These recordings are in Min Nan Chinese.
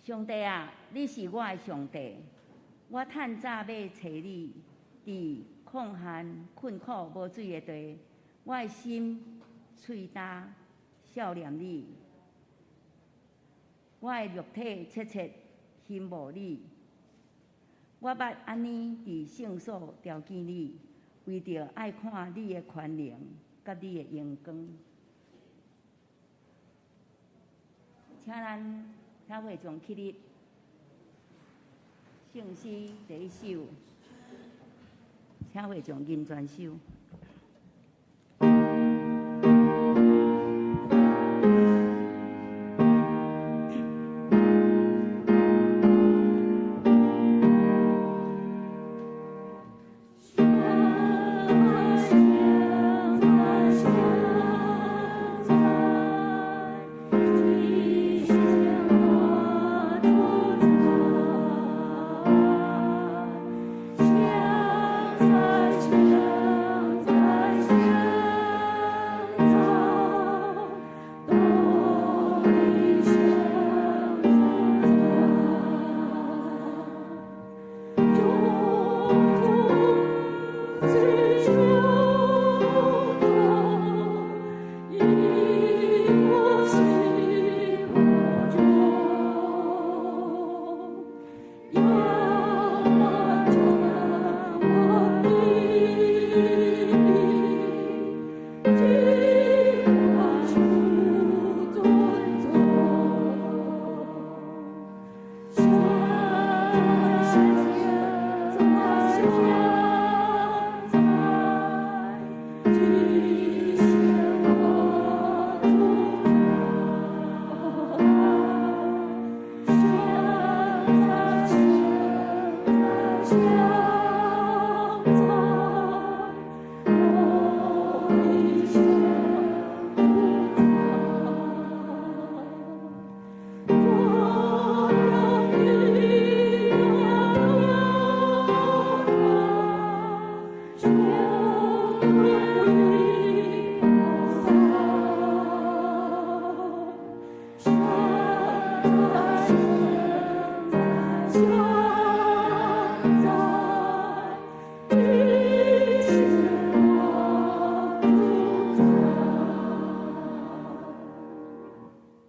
上帝啊，你是我的上帝，我趁早欲揣你，佇曠旱困苦無水的地，我的心喙焦數念你，我的肉體切切欣慕你。我捌按呢佇聖所朝見你，為著愛看你的權能佮你的榮光。請咱聽會眾起立，聖詩第一首，請會眾吟全首。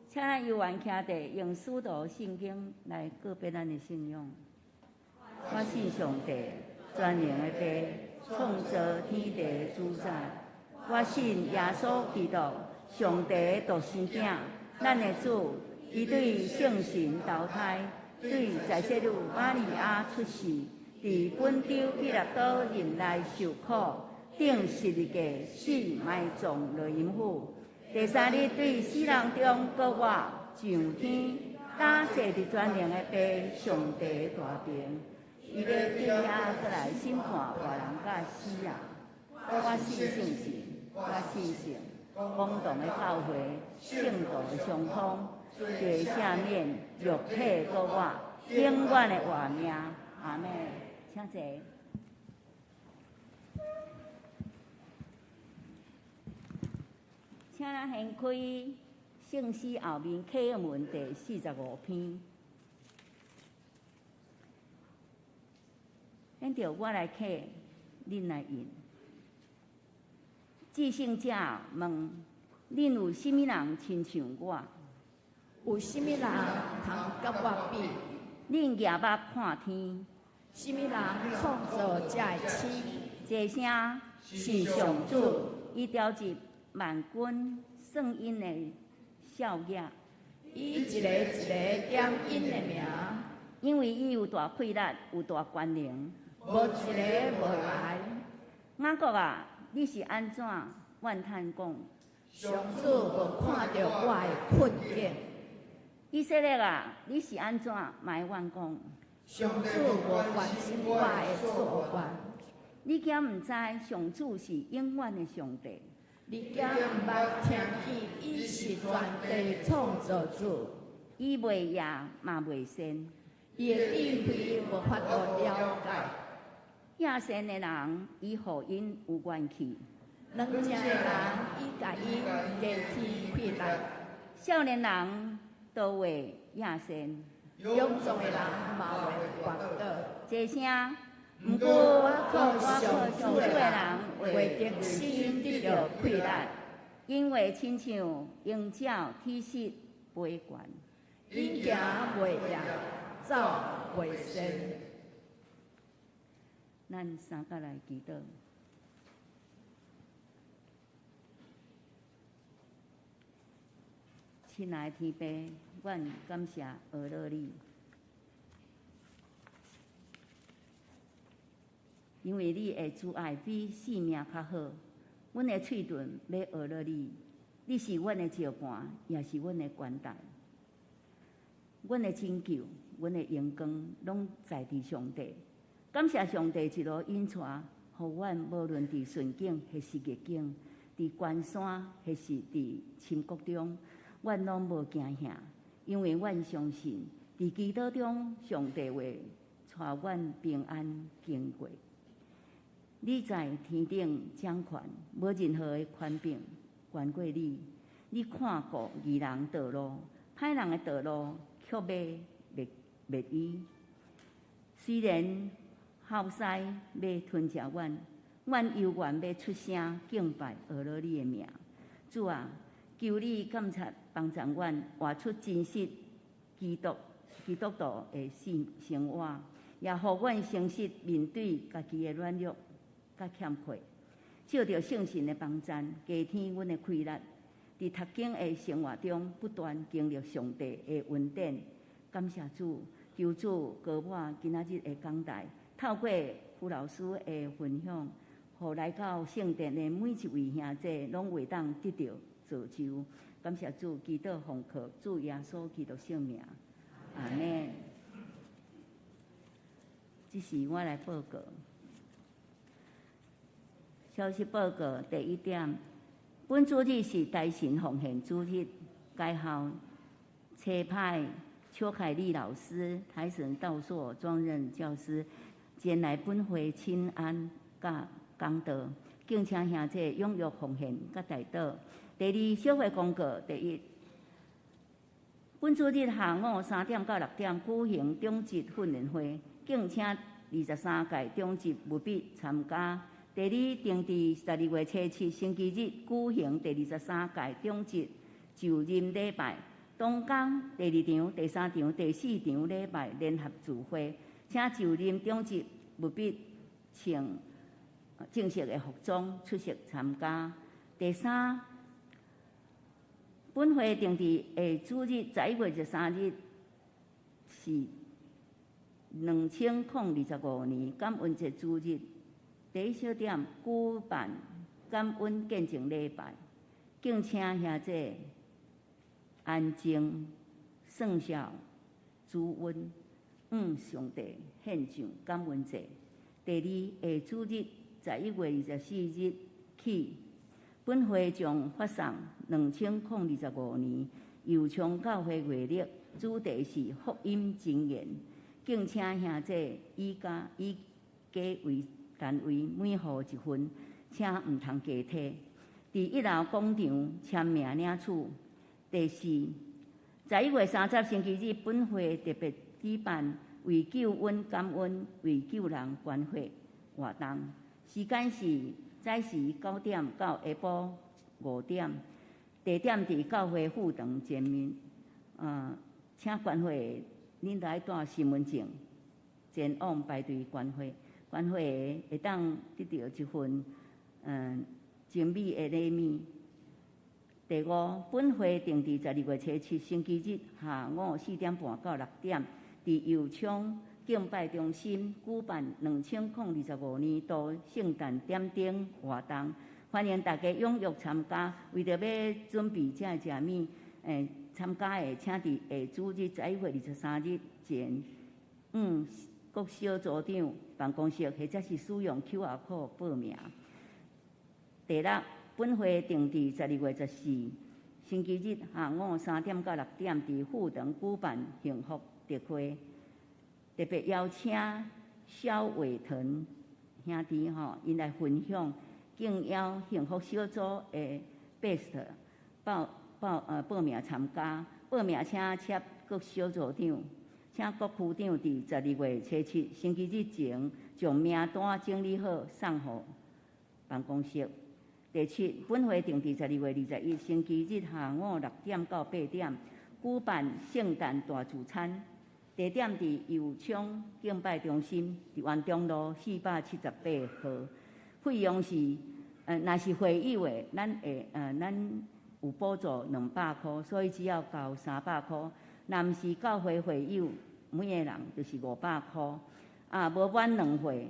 請咱猶原徛佇用使徒信經來告別咱的信仰。我信上帝，全能的父，創造天地的主宰。我信耶穌基督，上帝的獨生囝，咱的主。伊對聖神投胎，對在聖女瑪利亞出世，佇本丟彼拉多忍耐受苦，釘十字架死埋葬落陰府。第三日對死人中復活上天，搭坐佇全能的父上帝大爿。伊欲對遐閣來審判活人佮死人。我信聖神，我信聖公同的教會，聖徒的相通，罪赦免，肉體復活，永遠的活命。阿們，請坐。請咱掀開聖詩後面啟耀文第45篇。現著我來啟，恁來應。至聖者問：恁有啥物人親像我？有啥物人通佮我比？恁舉目看天，啥物人創造這个星？這聲是上主，伊調集萬軍，算𪜶的數額。伊一个一个點𪜶的名。因為伊有大氣力，有大權能。無一个無來。雅各啊，你是按怎怨嘆講？上主無看著我的困境。以色列啊，你是按怎埋怨講？上主無關心我的訴願。你敢毋知上主是永遠的上帝？你敢毋捌聽見伊是全地創造主？伊袂夜嘛袂睡。伊的智慧無法度了解。野善的人，伊予𪜶有元氣；軟正的人，伊共𪜶加添氣力。少年人倒會野善，勇壯的人嘛會跌倒。齊聲。毋過我靠我靠上上主的主的人人，會得新得著氣力。𪜶會親像鷹鳥體勢飛懸。𪜶行袂厭，走袂鳎。咱三甲來祈禱。親愛的天父，阮感謝阿樂你，因為你的慈愛比性命較好。阮的喙唇欲阿樂你，你是阮的石盤，也是阮的懸台。阮的拯救，阮的榮光，攏在佇上帝。感謝上帝一路引帶，予阮無論佇順境抑是逆境，佇關山抑是佇深谷中，阮攏無驚嚇，因為阮相信佇祈禱中，上帝會帶阮平安經過。你在天頂掌權，無任何的權柄懸過你。你看顧義人道路，歹人的道路卻欲滅滅伊。雖然吼獅欲吞食阮，阮猶原欲出聲敬拜阿樂你的名。主啊，求你監察幫助阮活出真實基督徒的生活，也予阮誠實面對家己的軟弱佮欠缺，藉著聖神的幫贊，加添阮的氣力，佇讀經的生活中不斷經歷上帝的恩典。感謝主，求主膏抹今仔日的講台，透過傅老師的分享，予來到聖殿的每一位兄弟攏會當得著造就。感謝主，祈禱奉靠主耶穌基督聖名，阿們。這是我來報告。消息報告第一點，本主日是大神奉獻主日，該校差派邱凱麗老師、台神道所專任教師前來本會請安佮講道，敬請兄弟踴躍奉獻佮代禱。第二，小會公告第一，本主日下午3點到6點舉行長執訓練會，敬請23屆長執務必參加。第二，定佇12月初7星期日舉行第二十三屆長執就任禮拜，當天第二場、第三場、第四場禮拜聯合聚會，請就任長執務必穿正式的服裝出席參加。第三，本會定佇下主日11月13日是2025年感恩節主日。第一小點舉辦感恩見證禮拜，敬請兄弟安靜、算數、主恩，向上帝獻上感恩祭。第二，下主日11月24日起，本會將發送2025年右昌教會月曆，主題是福音箴言，敬請兄弟以家為單位每戶一份，請毋通加提。佇一樓廣場簽名領取。第四，11月30星期日，本會特別舉辦為救恩感恩、為救人捐血活動，時間是早時9點到下晡5點，地點佇教會副堂前面。請捐血的，恁著愛帶身份證前往排隊捐血。捐血的會當得著一份精美的禮物。第五，本會定佇12月初7星期日下午4點半到6點，佇右昌敬拜中心舉辦2025年度聖誕點燈活動，歡迎大家踴躍參加。為著欲準備這个食物，參加的請佇下主日11月23日前，向各小組長辦公室或者是使用 QR code 報名。第六，本會定佇12月14星期日下午3點到6點，佇副堂舉辦幸福特會，特別邀請蕭偉騰兄弟吼，𪜶來分享敬邀幸福小組的 best 報報呃報名參加，報名請洽各小組長。請各區長佇12月初7星期日前，將名單整理好，送予辦公室。第七，本會定佇12月21星期日下午6點到8點，舉辦聖誕大聚餐，地點佇右昌敬拜中心，佇元中路478號。費用是，若是會友的，咱有補助200箍，所以只要交300箍。若毋是教會會友，每個人就是500箍。啊，無滿2歲，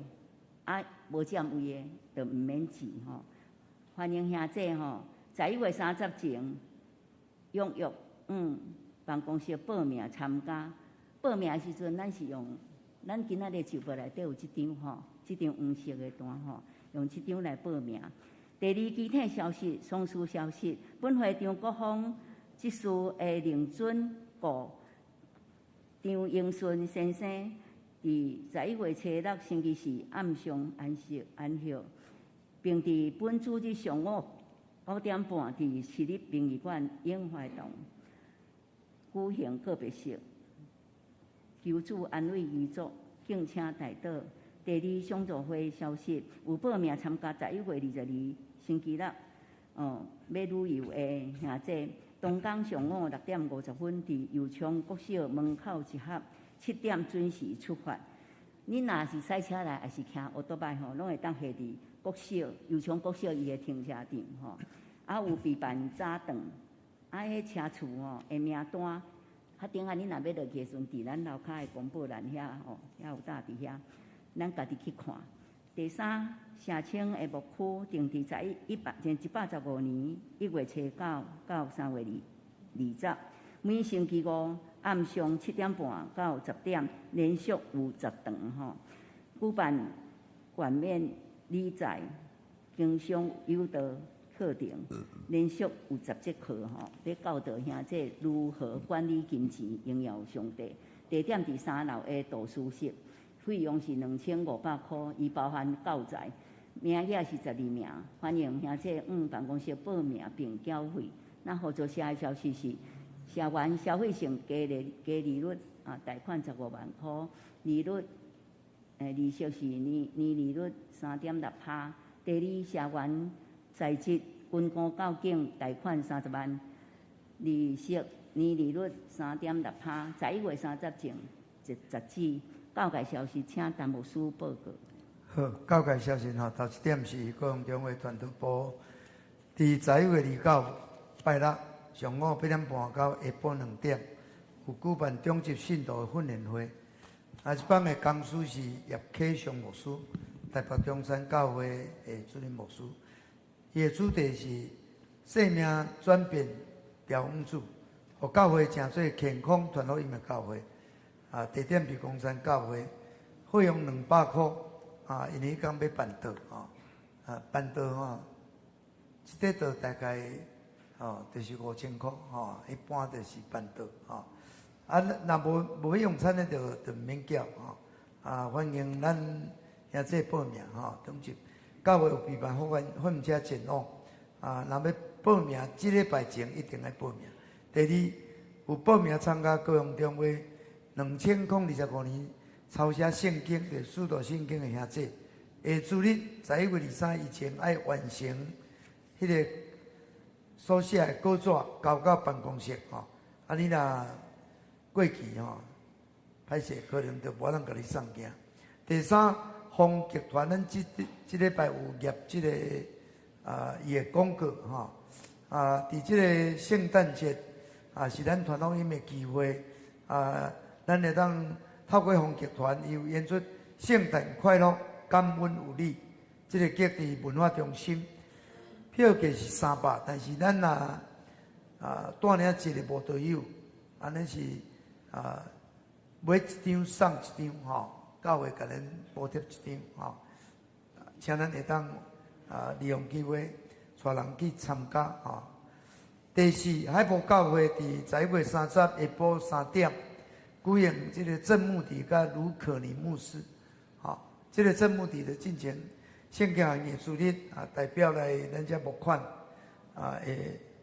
啊，無佔位的，就毋免錢吼。歡迎兄弟吼，11月30前踴躍辦公室報名參加。報名的時陣，咱是用咱今仔日就簿內底有這張吼，這張黃色的單吼，用這張來報名。第二，具體消息，喪事消息，本會張國峰執事的令尊故張英順先生，佇11月初6星期四暗上安息安息，並佇本主日上午9點半佇市立殯儀館永懷堂舉行告別式。求主安慰遺族，敬請代禱。第二，賞助會消息，有報名參加11月22星期六，欲旅遊的兄弟，當天上午6點50分佇右昌國小門口集合，7點準時出發。你若是駛車來，抑是騎歐多擺吼，攏會當下佇國小右昌國小伊的停車場吼。啊，有備辦早頓，啊，彼車厝吼的名單，較頂下你若欲落去的時陣，佇咱樓跤的公布欄遐吼，遐有搭佇遐，咱家己去看。第三，社青的牧區定佇十一一百115年1月初9到3月20，每星期五暗上7點半到10點，連續有10場吼，舉辦冠冕理財經商誘導課程，連續有10節課吼，咧教導兄弟如何管理金錢，榮耀上帝。地點佇3樓的圖書室，費用是2500箍，伊包含教材，名額是12名，歡迎兄弟往辦公室報名並繳費。那合作社的消息是，社員消費性低利率啊，貸款15萬箍，利息是年年利率3.6%。第二，社員在職軍公教警貸款30萬，利息年利率3.6%，11月30前截止。教界消息，請陳牧師報告。好，教界消息吼，頭一點是高雄中會傳道部，佇11月29拜六上午8點半到下晡2點，有舉辦中級信徒的訓練會。啊，這擺的講師是葉啟祥牧師，台北中山教會的主任牧師。伊的主題是生命轉變調往主，予教會成做健康傳福音的教會。啊，地點佇岡山教會，費用200箍。啊，因為彼工欲辦桌吼，啊，辦桌吼，一塊桌大概吼就是5000箍吼，一般就是辦桌吼。啊，若無欲用餐的就毋免繳吼。啊，歡迎咱兄弟報名吼，中級教會有備辦貨車前往。啊，若欲報名，這禮拜前一定愛報名。第二，有報名參加高雄中會2025年抄寫聖經的使徒聖經的兄弟，下主日11月23以前愛完成彼个所寫的稿紙交到辦公室吼。啊，你若過期吼，歹勢可能就無人共你送件。第三，豐集團咱這禮拜有入這个啊，伊的廣告吼。啊，佇這個聖誕節啊，是咱傳福音的機會啊，咱會當透過豐集團，伊有演出聖誕快樂，感恩有你，這個劇佇文化中心，票價是300，但是咱若啊帶領一個慕道友，按呢是啊買一張送一張吼，教會共咱補貼一張吼，請咱會當啊利用機會帶人去參加吼。第四，海埔教會佇11月30下晡3點舉行這個鄭牧迪佮盧可尼牧師，吼，這個鄭牧迪的進前聖經學院主任啊，代表來咱遮募款啊的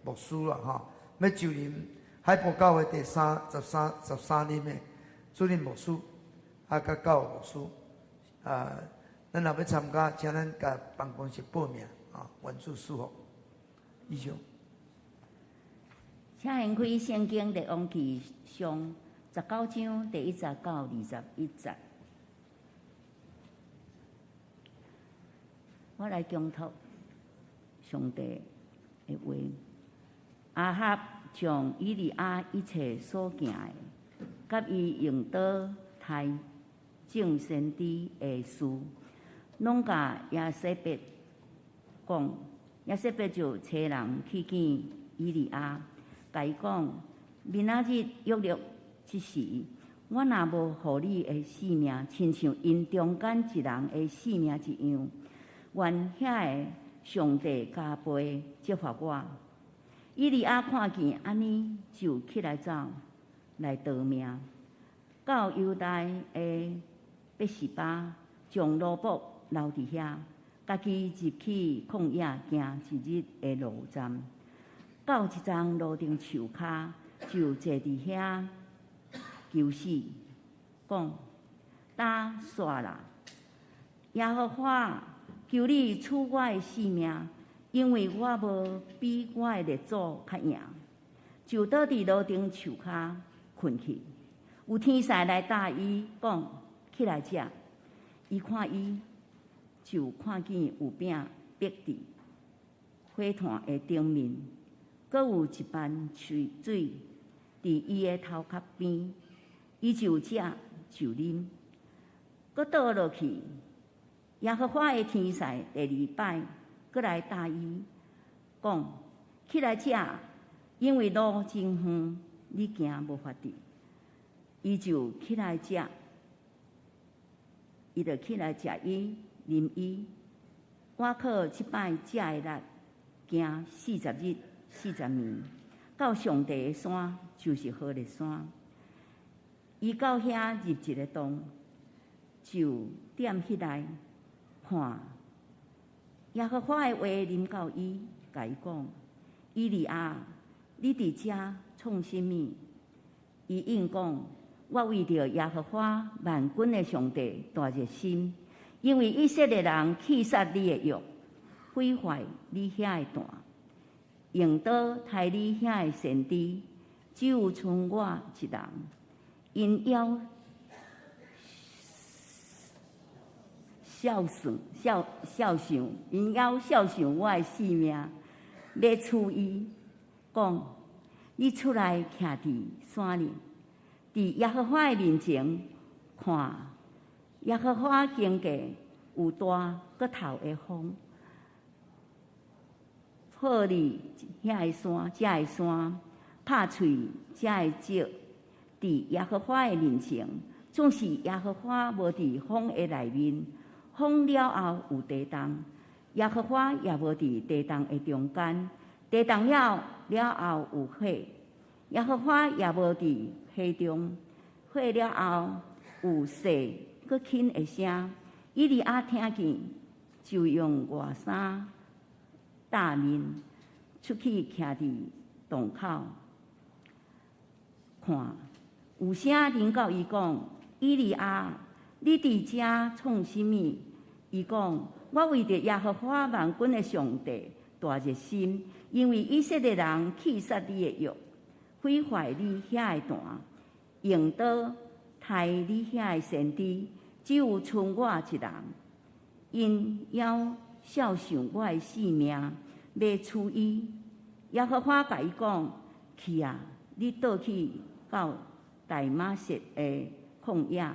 牧師啦，吼，欲就任海埔教會第三十三十三任的主任牧師，啊，佮教牧師，啊，咱若欲參加，請咱共辦公室報名，啊，願主賜福。以上。請掀開聖經列王紀上19章第1節到21節。我來恭讀上帝的話。亞哈將以利亞一切所行的，佮伊用刀刣眾先知的事，攏共耶洗別講。耶洗別就差人去見以利亞，共伊講：明仔日約略這時，我若無予你的性命，親像𪜶中間一人的性命一樣，願遐个上帝加倍責罰我。以利亞看見按呢，就起來走來逃命，到猶大的別是巴，將奴僕留佇遐，家己入去曠野行一日的路程，到一叢蘆藤樹跤，就坐佇遐求死，講：焦煞啦！耶和華，求你取我的性命，因為我無比我的列祖較贏。就倒佇蘆藤樹跤睏去。有天使來搭伊，講：起來食。伊看伊，就看見有餅迫佇火炭的頂面，閣有一盤水佇伊的頭殼邊，伊就食就啉，閣倒落去。耶和華的天使第二擺閣來搭伊，講：起來食，因為路真遠，你行無法度。伊就起來食，伊就起來食伊啉伊。倚靠這擺食的力，行40日40暝，到上帝的山，就是何烈山。伊到遐入一个洞，就踮彼內看。耶和華的話臨到伊，共伊講：以利亞，你佇遮創啥物？伊應講：我為著耶和華萬軍的上帝大熱心，因為以色列人棄殺你的約，毀壞你遐的壇，用刀刣你遐的先知，只有剩我一人。𪜶猶肖想肖肖想，𪜶猶肖想我的性命，欲取伊，講：你出來徛佇山裡，佇耶和華的面前看，耶和華經過有大閣透的風，破裂遐个山，這个山拍碎這个石，佇耶和華的面前，總是耶和華無佇風的內面，風了後有地動，耶和華也無佇地動的中間，地動了了後有火，耶和華也無佇火中，火了後有細閣輕的聲。以利亞聽見，就用外衫罩面，出去徛佇洞口，看有聲臨到伊講：以利亞，你佇遮創啥物？伊講：我為著耶和華萬軍的上帝大熱心，因為以色列人棄殺你的約，毀壞你遐的壇，用刀刣你遐的先知，只有剩我一人。𪜶猶肖想我的性命，欲取伊。耶和華共伊講：去啊，你倒去到大馬色的曠野，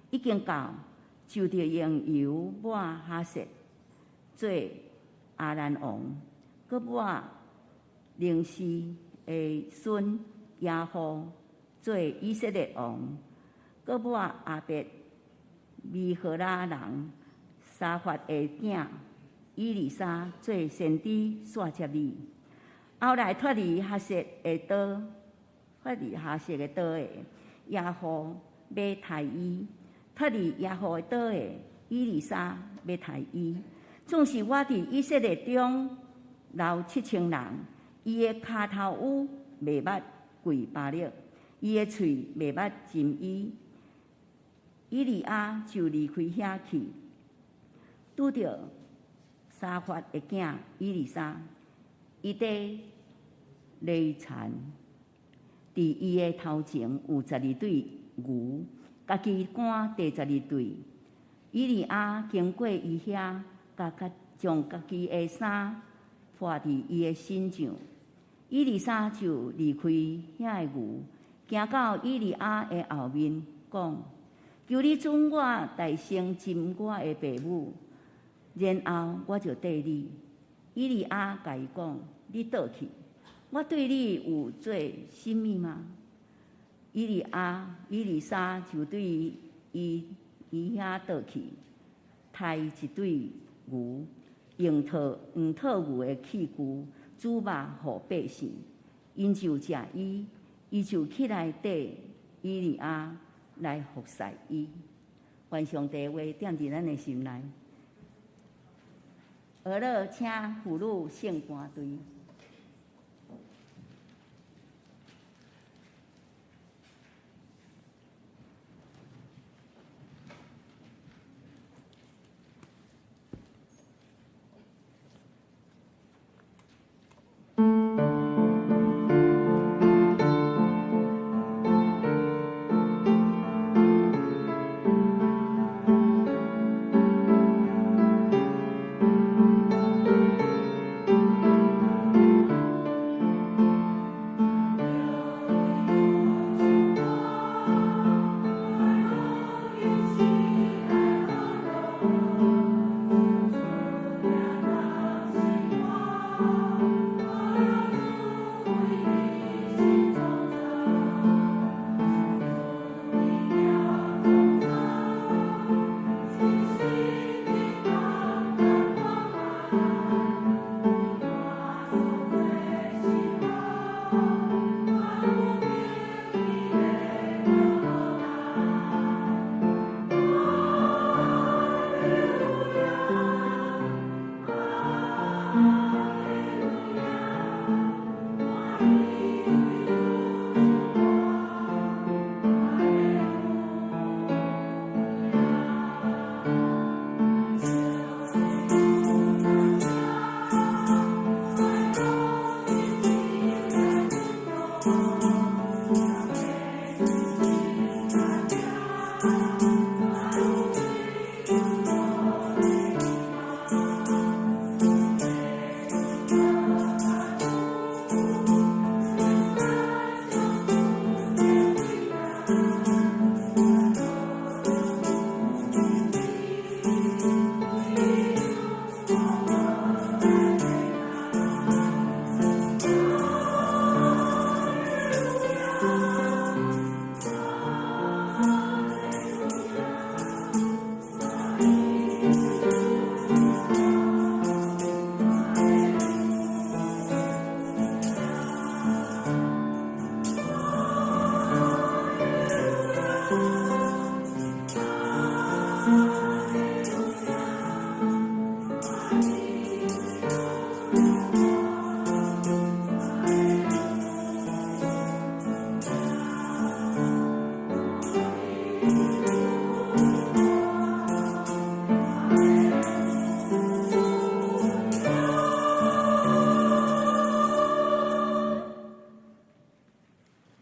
已經到，就著用油抹哈薛做亞蘭王，閣抹寧示的孫耶戶做以色列王，閣抹亞伯米何拉人沙法的囝以利沙做先知紲接你。後來脫離哈薛的刀，脫離哈薛的刀的耶戶欲刣伊，脫離耶戶的刀的以利沙欲刣伊。總是我佇以色列中留7000人，伊的跤頭趺袂捌跪巴力，伊的喙袂捌斟伊。以利亞就離開遐去，拄著沙法的囝以利沙，伊佇犁田，佇伊的頭前有十二對牛，家己趕第十二對。以利亞經過伊遐，將家己的衫披佇伊的身上。以利沙就離開遐个牛，行到以利亞的後面，講：求你准我代先斟我的爸母，然後我就綴你。以利亞共伊講：你倒去，我對你有做啥物嗎？以利沙就對伊遐倒去，刣一對牛，用套牛的器具煮肉予百姓，𪜶就食伊，伊就起來綴以利亞來服侍伊。願上帝話踮佇咱的心內。俄樂請婦女聖歌隊。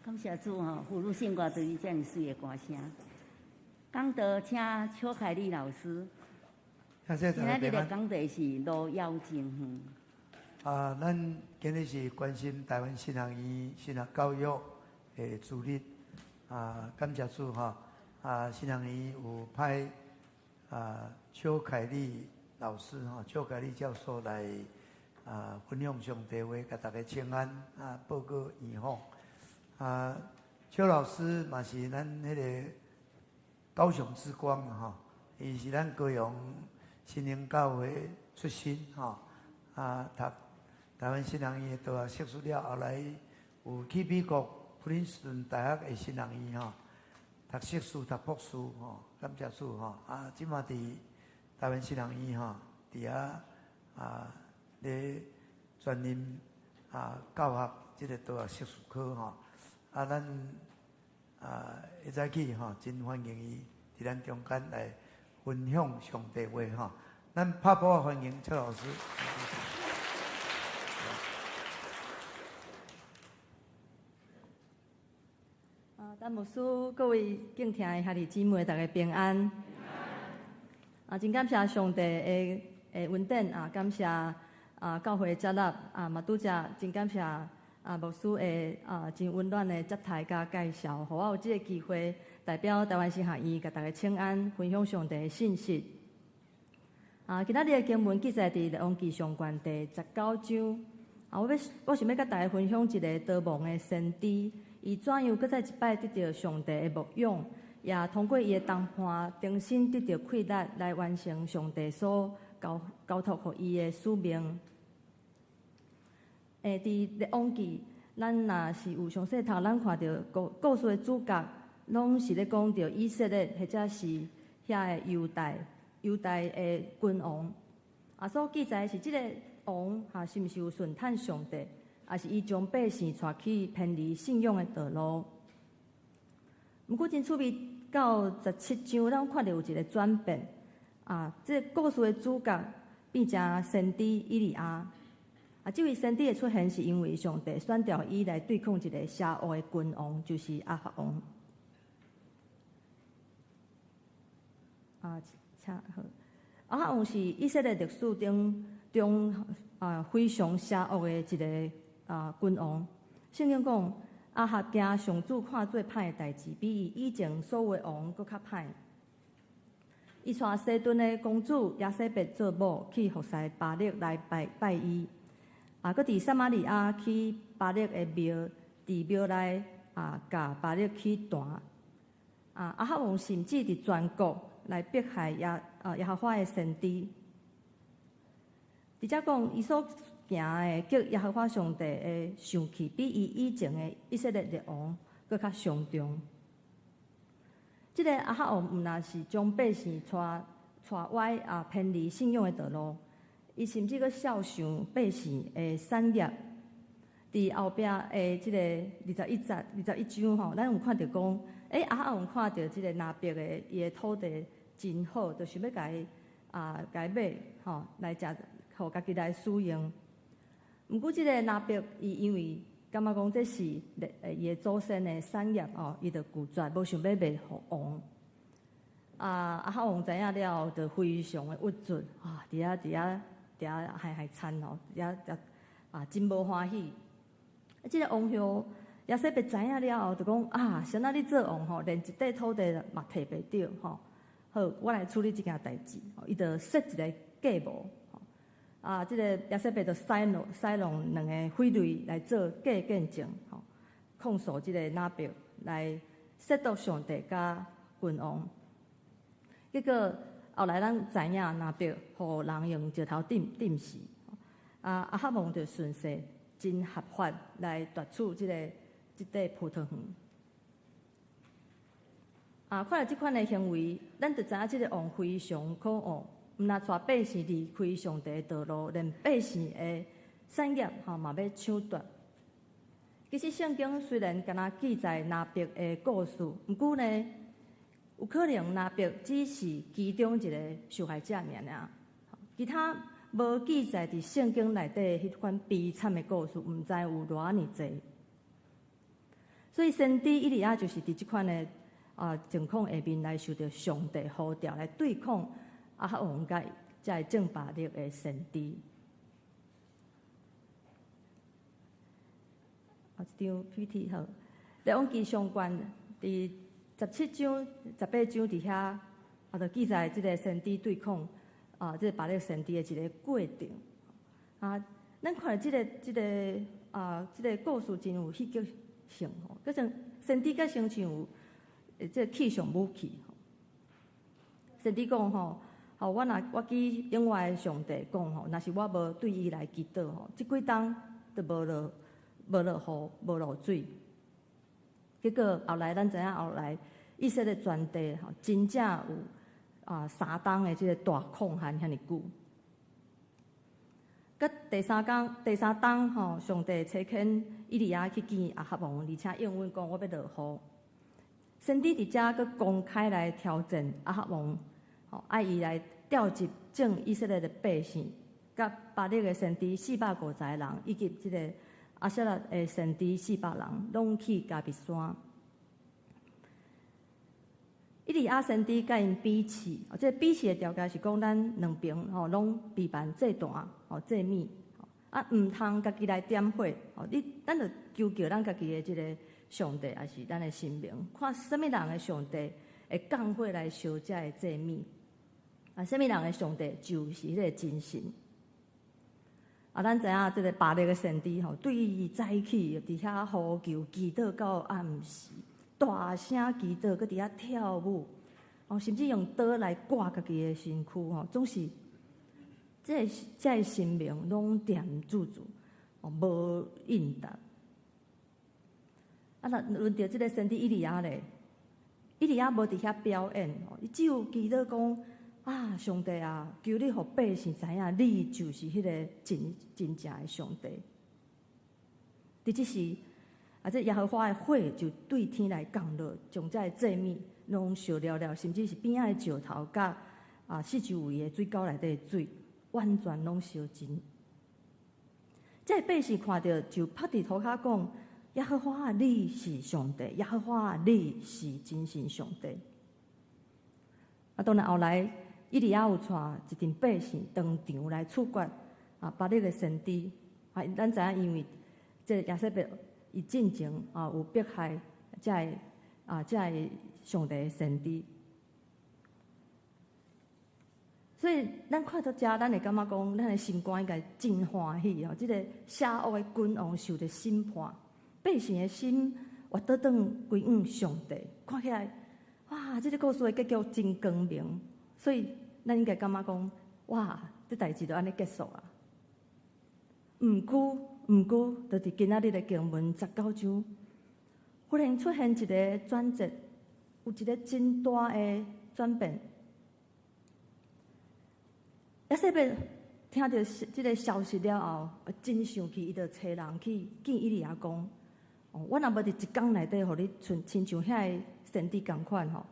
感謝主吼，婦女聖歌隊遮爾媠的歌聲。講道請邱凱麗老師。謝謝今仔日的講題是路遙真遠。啊，咱今日是關心臺灣神學院神學教育的主日。啊，感謝主吼。啊，神學院有派啊邱凱麗老師吼，邱凱麗教授來啊分享上帝話，共大家請安啊，報告院訪。啊，邱老師嘛是咱彼个高雄之光吼，伊是咱高雄新興教會出身吼，啊，讀臺灣神學院的大學碩士了，後來有去美國普林斯頓大學的神學院吼，讀碩士、讀博士吼，感謝主吼，啊，這馬佇臺灣神學院吼，佇遐啊咧專任啊教學這个大學碩士科吼。啊，咱啊一早起吼，真歡迎伊佇佇咱中間來分享上帝話吼。咱拍鼓歡迎蔡老師。啊，陳牧師，各位敬聽的兄弟姊妹，大家平安。啊，真感謝上帝的恩典啊，感謝啊教會接納啊，嘛拄則真感謝啊牧師的啊真溫暖的接待佮介紹，予我有這个機會代表台灣神學院共大家請安，分享上帝的信息。啊，今仔日的經文記載佇《列王紀上卷》第19章。啊，我想欲佮大家分享一个逃亡的先知，伊怎樣閣再一擺得著上帝的牧養，也通過伊的同伴重新得著氣力來完成上帝所交託予伊的使命。佇列王紀，咱若是有詳細讀，咱看著故事的主角，攏是咧講著以色列或者是遐个猶大的君王。啊，所記載是這个王哈，是毋是有順趁上帝，抑是伊將百姓帶去偏離信仰的道路？毋過真趣味，到17章，咱看著有一个轉變。啊，這个故事的主角變成先知以利亞。啊，這位先知的出現是因為上帝選召伊來對抗一个邪惡的君王，就是亞哈王。啊，請好。亞哈王是以色列歷史中啊非常邪惡的一个君王。聖經講，亞哈行上主看做歹的代誌，比伊以前所有的王閣較歹。伊娶西頓的公主耶洗別做某，去服侍巴力來拜拜伊。啊，閣佇撒瑪利亞起巴力的廟，佇廟內啊，共巴力起壇。啊，亞哈王甚至佇全國來迫害耶和華的先知。佇遮講，伊所行的激耶和華上帝的生氣，比伊以前的以色列列王閣較傷重。這个亞哈王毋但是將百姓帶歪啊，偏離信仰的道路，伊甚至閣肖想百姓的產業。佇後壁的這个21節、21章吼，咱有看著講，亞哈王看著這个拿伯的伊的土地真好，就想欲共伊買吼來食，予家己來使用。毋過這个拿伯伊因為感覺講這是伊的祖先的產業哦，伊就拒絕，無想欲賣予王。啊，亞哈王知影了後，就非常的鬱卒啊，佇遐害害慘哦，佇遐遐啊真無歡喜。啊，這个王后耶洗別知影了後，就講啊，啥人你做王吼，連一塊土地嘛提袂著吼。好，我來處理這件代誌。伊就設一个計謀。啊，這个耶洗別就使弄兩个匪類來做假見證，吼，控訴這个拿伯來說服上帝佮君王。結果後來咱知影拿伯予人用石頭釘死，啊，亞哈王就順勢真合法來奪取這塊葡萄園。啊，看著這款的行為，咱就知影這个王非常可惡。毋但帶百姓離開上帝的道路，連百姓的產業吼嘛欲搶奪。其實聖經雖然敢若記載拿伯的故事，毋過呢，有可能拿伯只是其中一个受害者爾爾，其他無記載佇聖經內底彼款悲慘的故事，毋知有偌爾濟。所以先知以利亞就是佇這款的情況下面來受著上帝呼召來對抗亞哈王佮這个正巴力的先知。啊，這張 PPT 好，列王紀上卷佇17章、18章佇遐，啊，就記載這个先知對抗這个巴力先知的一个過程。啊，咱看著這个故事真有戲劇性吼，閣像先知閣親像有這个氣象武器。先知講吼，吼，我若我記永活的上帝講吼，若是我無對伊來祈禱吼，這幾冬就無落雨、無落水。結果後來咱知影，後來以色列全地吼，真正有3冬的這个大曠旱遐爾久。閣第三工、第三冬吼，上帝差遣以利亞去見亞哈王，而且應允講我欲落雨。先知佇遮閣公開來挑戰亞哈王，吼，愛伊來調集眾以色列的百姓，佮巴力的先知四百五十個人，以及這个亞舍拉的先知四百人，攏去迦密山。以利亞先知佮𪜶比試，這个比試的條件是講，咱兩爿吼攏備辦祭壇，吼祭物，啊，毋通家己來點火，吼，你咱就求叫咱家己的這个上帝，抑是咱的神明，看啥物人的上帝會降火來燒這个祭物，啊，啥物人的上帝就是彼个真神。啊，咱知影這个巴力的先知吼，對早起佇遐呼求祈禱到暗時，大聲祈禱，閣佇遐跳舞，哦，甚至用刀來割家己的身軀吼，總是這个這个神明攏恬駐駐，哦，無應答。啊，若輪著這个先知以利亞咧，以利亞無佇遐表演，伊只有祈禱講：啊，上帝啊，求你予百姓知影，你就是彼个真真正的上帝。佇這時，啊，這耶和華的火就對天來降落，將這个祭物攏燒了了，甚至是邊仔的石頭佮四周圍的水溝內底的水，完全攏燒盡。這个百姓看著就拍佇塗跤講：耶和華你是上帝，耶和華你是真神上帝。啊，當然後來以利亞有帶一陣百姓當場來處決巴力的先知。啊，咱知影因為這耶洗別伊進前有迫害這个上帝的先知。所以咱看到遮，咱會感覺講，咱的心肝應該真歡喜哦。這个邪惡的君王受著審判，百姓的心活倒轉歸向上帝。看起來，哇！這个故事的結局真光明，所以咱應該感覺講，哇！這代誌就按呢結束啊。毋過，毋過，就佇今仔日的經文十九章，忽然出現一個轉折，有一個真大的轉變。耶洗別聽著這个消息了後，真生氣，伊就差人去見以利亞講：哦，我若無佇一工內底，予你親親像遐个先知仝款吼，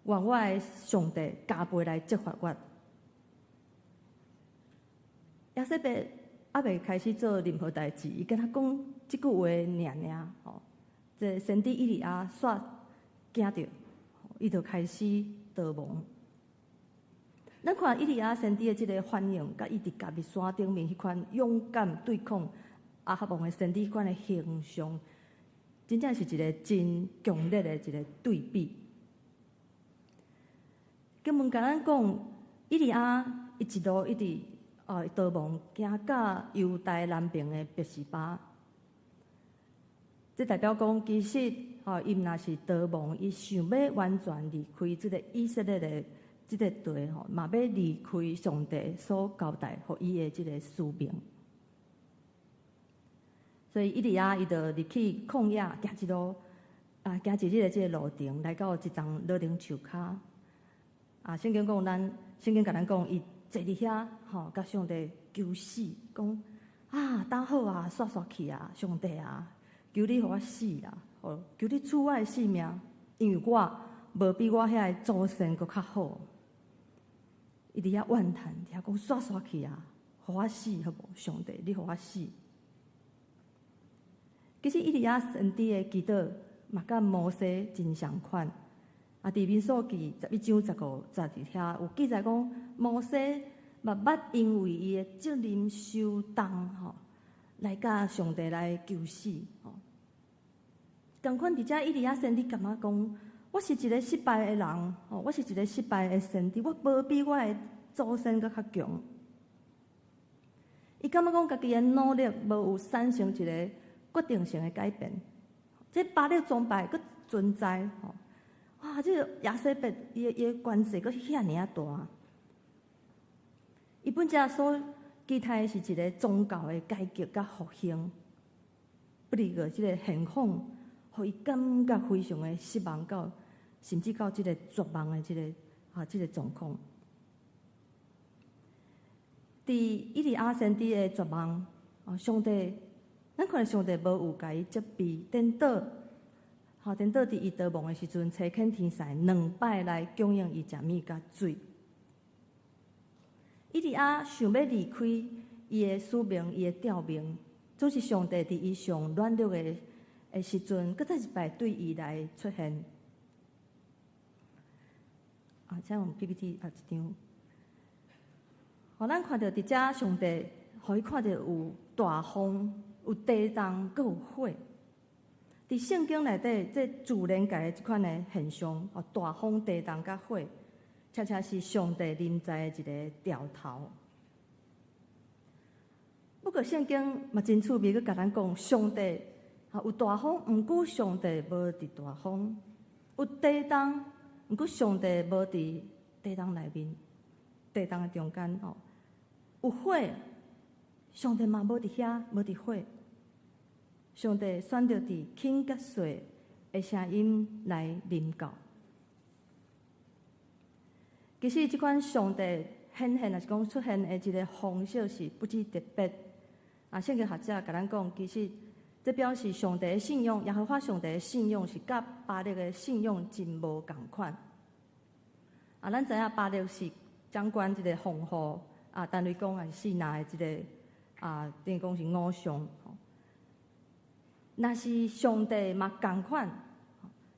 願我的上帝加倍來責罰我。耶洗別猶未開始做任何代誌，伊敢若講這句話爾爾吼，這先知以利亞煞驚著，伊就開始逃亡。咱看以利亞先知的這个反應，佮伊佇迦密山頂面彼款勇敢對抗亞哈王的先知彼款的形象，真正是一个真強烈的一个對比。經文共咱講，以利亞伊一路一直逃亡，行到猶大南邊的別是巴。這代表講，其實吼，伊毋若是逃亡，伊想欲完全離開這个以色列的這个地吼，嘛欲離開上帝所交代予伊的這个使命。所以以利亞伊就入去曠野，行一路行一日的這个路程，來到一叢羅玲樹跤。啊，聖經講咱，聖經共咱講，伊坐佇遐吼，共上帝求死，講啊，當好啊，煞煞去啊，上帝啊，求你予我死啦，吼，求你取我的性命，因為我無比我遐个祖先閣較好。伊佇遐怨嘆，佇遐講煞煞去啊，予我死好無？上帝，你予我死。其實以利亞先知的祈禱嘛，佮摩西真相款。啊，佇民數記11章15節佇遐有記載講，摩西嘛捌因為伊的責任傷重吼，來共上帝來求死吼。仝款佇遮以利亞先知感覺講，我是一个失敗的人，吼，我是一个失敗的先知，我無比我的祖先閣較強。伊感覺講家己的努力無有產生一个決定性的改變，這巴力崇拜閣存在吼。哇！這个耶洗別伊的權勢閣遐爾仔大。伊本來所期待的是一个宗教的改革佮復興，不過這个現況，予伊感覺非常的失望到，甚至到這个絕望的這个狀況。佇以利亞先知的絕望，上帝，咱看上帝無有共伊責備，顛倒，吼，顛倒佇伊逃亡的時陣，差遣天使兩擺來供應伊食物佮水。以利亞想欲離開伊的使命，伊的召命，總是上帝佇伊上軟弱的時陣，閣再一擺對伊來出現。啊，請用 PPT 啊一張，予咱看著佇遮上帝，予伊看著有大風、有地動、閣有火。佇聖經內底，這自然界的這款的現象，哦，大風、地動佮火，恰恰是上帝臨在的一个兆頭。不過聖經嘛真趣味，閣共咱講，上帝啊有大風，毋過上帝無佇大風；有地動，毋過上帝無佇地動內面，地動的中間吼。有火，上帝嘛無佇遐，無佇火。上帝選擇佇輕佮細的聲音來臨到。其實這款上帝顯現，抑是講出現的一个方式是不止特別。啊，聖經學者共咱講，其實這表示上帝的信仰，耶和華上帝的信仰是佮巴力的信仰真無仝款。啊，咱知影巴力是掌管這个防護啊，單位講也是四拿的這个啊，等於講是偶像。若是上帝嘛仝款，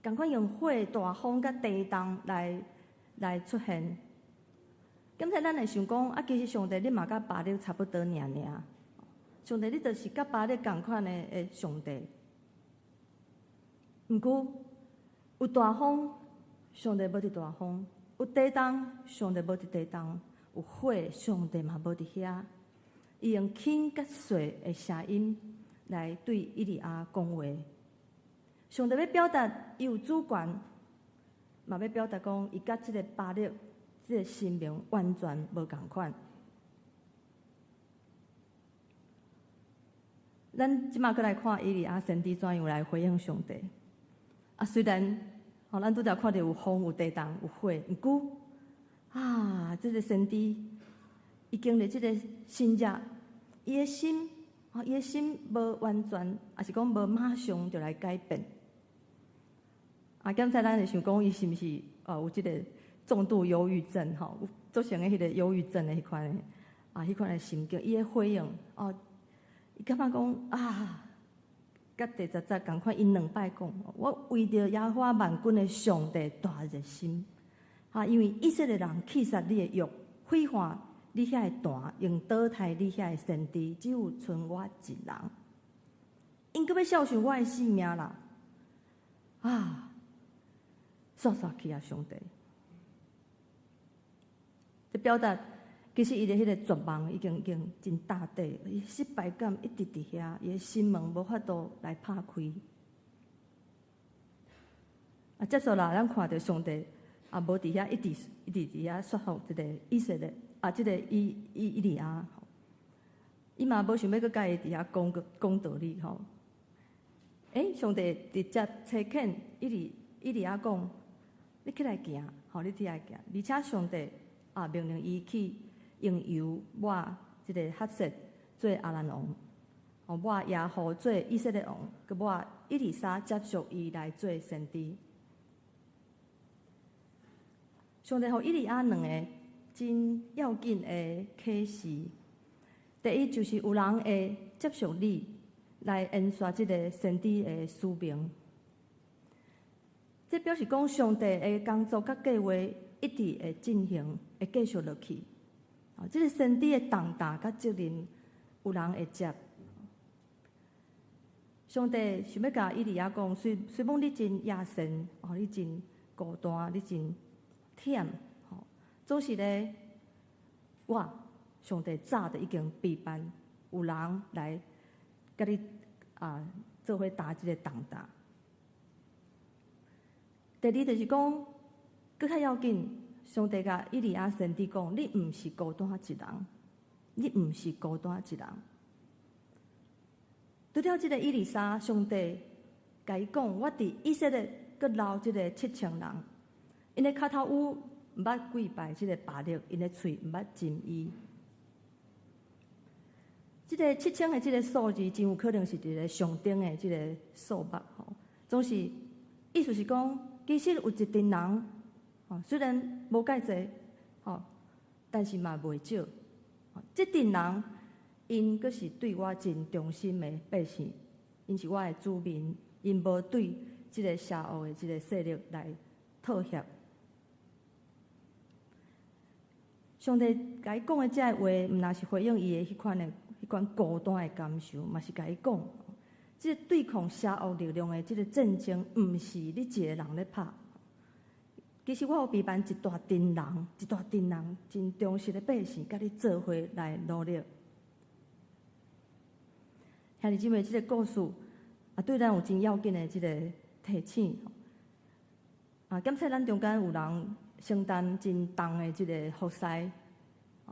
仝款用火、大風佮地動來出現。敢若咱會想講，啊，其實上帝你嘛佮巴力差不多爾爾。上帝你就是佮巴力仝款的上帝。毋過有大風，上帝無佇大風；有地動，上帝無佇地動；有火，上帝嘛無佇遐。伊用輕佮細的聲音來對以利亞講話。上帝欲表達伊有主權，嘛欲表達講伊佮這个巴力這个神明完全無仝款。咱這馬閣來看以利亞先知怎樣來回應上帝。啊，雖然吼，咱拄才看著有風、有地動、有火，毋過啊，這个先知伊經歷這个神跡，伊的心，哦，伊的心無完全，抑是講無馬上就來改變。啊，剛才咱會想講，伊是毋是哦有這个重度憂鬱症吼，有造成的彼个憂鬱症的彼款的啊，彼款的心境，伊的回應哦，伊感覺講啊，佮第十節仝款，伊兩擺講，我為著耶和華萬軍的上帝大熱心，啊，因為以色列人棄殺你的約，毀壞你遐的壇，用刀刣你遐的先知，只有賰我一人，𪜶閣欲肖想我的性命啦，啊！煞煞去啊！上帝，這表達其實伊的彼个絕望已經真大底，伊失敗感一直佇遐，伊的心門無法度來拍開。啊，接續來咱看著上帝也無佇遐一直一直佇遐說服這个以色列啊，這个以利亞，伊嘛無想欲閣共伊佇遐講講道理吼。欸，上帝直接差遣以利亞講：你起來行，吼，你起來行。而且上帝啊，命令伊去用油抹這个哈薛做亞蘭王，哦，抹耶戶做以色列王，閣抹以利沙接續伊來做先知。上帝予以利亞兩个真要緊的啟示。第一就是有人會接續你來延續這个先知的使命。這表示講上帝的工作佮計劃一直會進行，會繼續落去。哦，這个先知的重擔佮責任，有人會接。上帝想欲共以利亞講，雖罔你真野性，哦，你真孤單，你真忝，吼，總是咧，我上帝早就已經備辦，有人來共你啊做伙擔這个重擔。第二就是講，閣較要緊，上帝共以利亞先知講，你毋是孤單一人，你毋是孤單一人。除了這个以利沙，上帝共伊講，我佇以色列閣留這个7000人，𪜶的跤頭趺毋捌跪拜這个巴力，𪜶的喙毋捌斟伊。這个七千的這个數字，真有可能是一个上頂的這个數目吼，總是。意思是講，其實有一陣人，吼，雖然無蓋濟，吼，但是嘛袂少。這陣人，𪜶閣是對我真忠心的百姓，𪜶是我的子民，𪜶無對這个邪惡的這个勢力來妥協。上帝共伊講的這个話，毋但是回應伊的彼款的彼款孤單的感受，嘛是共伊講，這个對抗邪惡力量的這个戰爭，毋是你一个人咧拍。其實我有備辦一大陣人，一大陣人真忠實的百姓，佮你做伙來努力。兄弟姊妹，這个故事啊，對咱有真要緊的這个提醒。啊，檢測咱中間有人承擔真重的這个服侍，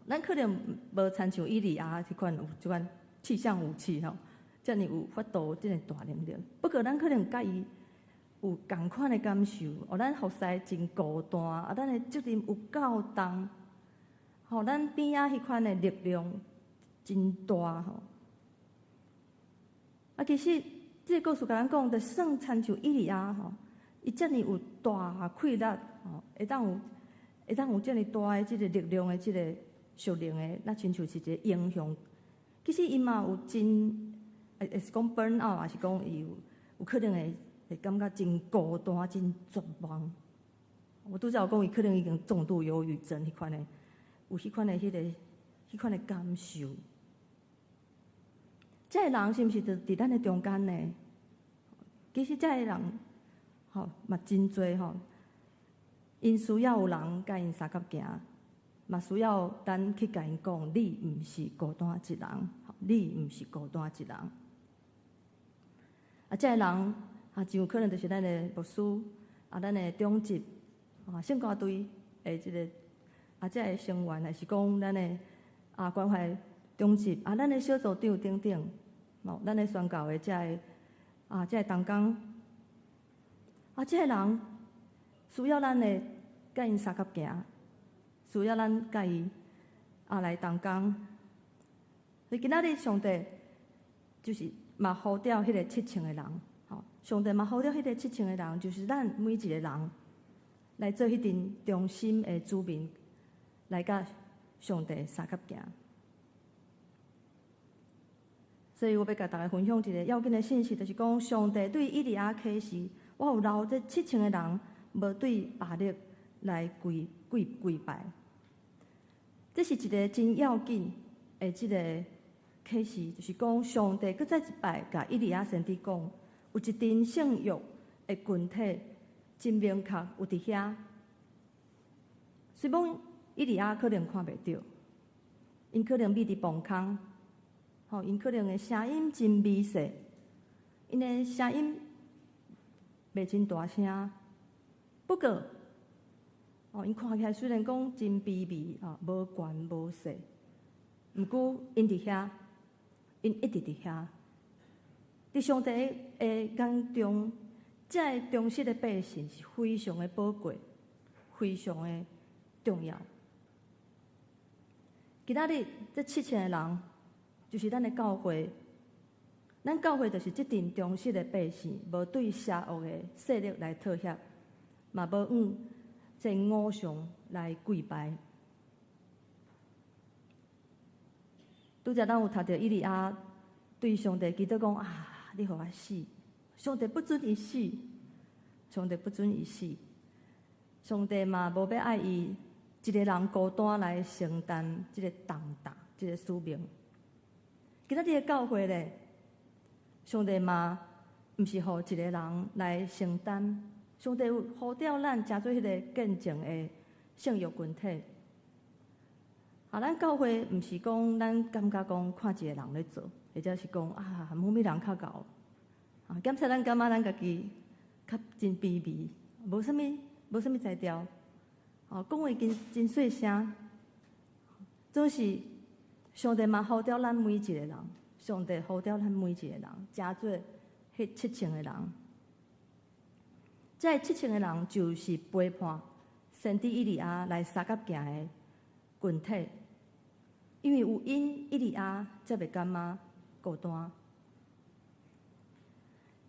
咱可能無親像以利亞彼款有這款氣象武器吼，遮爾有法度，遮爾大能力。不過咱可能佮伊有仝款的感受，哦，咱服侍真孤單，啊，咱的責任有夠重，吼，咱邊仔彼款的力量真大吼。啊，其實這个故事共咱講，就算親像以利亞吼，伊遮爾有大氣力，吼，會當有遮爾大的這个力量的這个屬靈的，那親像是一个英雄。其實伊嘛有真，會是講 burn out，還是講伊有可能會感覺真孤單、真絕望。我拄才有講，伊可能已經重度憂鬱症彼款的，有彼款的彼個彼款的感受。這个人是毋是就佇咱的中間呢？其實這个人，吼嘛真濟吼，𪜶需要有人佮𪜶相佮行，嘛需要咱去共𪜶講，你毋是孤單一人，你毋是孤單一人。啊，這个人啊，真有可能就是咱的牧師，啊，咱的長執，啊，聖歌隊的這个啊，這个成員，還是講咱的啊關懷長執，啊，咱的小組長等等，哦，咱的宣教的這个啊，這个同工，啊，這个人需要咱的佮𪜶相佮行，需要咱佮伊啊來同工。所以今仔日上帝就是嘛呼召彼个七千个人，吼，上帝嘛呼召彼个七千个人，就是咱每一个人來做彼陣忠心的子民，來佮上帝相佮行。所以我欲共大家分享一个要緊的信息，就是講上帝對以利亞啟示，我有留這七千个人無對巴力來跪跪跪拜。這是一个真要緊的這个啟示，就是講上帝閣再一擺共以利亞先知講，有一陣聖約的群體真明確有佇遐，雖罔以利亞可能看袂著，𪜶可能覕佇墓空。吼，𪜶可能的聲音真微細，𪜶的聲音袂真大聲。不過，哦，𪜶看起來雖然講真卑微，啊，無權無勢，毋過𪜶佇遐，𪜶一直佇遐。佇上帝的眼中，這个忠實的百姓是非常的寶貴，非常的重要。今仔日這七千個人，就是咱的教會，咱教會就是這陣忠實的百姓，無對邪惡的勢力來妥協，嘛無向這偶像來跪拜。拄才咱有讀著以利亞對上帝祈禱講啊，你予我死！上帝不准伊死，上帝不准伊死，上帝嘛無欲愛伊一个人孤單來承擔這个重擔、這个使命。今仔日的教會咧，上帝嘛毋是予一个人來承擔，上帝有呼召咱成做彼个見證的聖約群體。啊，咱教會毋是講咱感覺講看一個人咧做，或者是講啊，某物人較𠢕。啊，檢測咱感覺咱家己較真卑微，無啥物才調，哦，講話真真細聲，總是上帝嘛呼召咱每一個人，上帝呼召咱每一個人，成做彼七千個人。這七千個人就是陪伴先知以利亞來相佮行的群體，因為有𪜶以利亞才袂感覺孤單。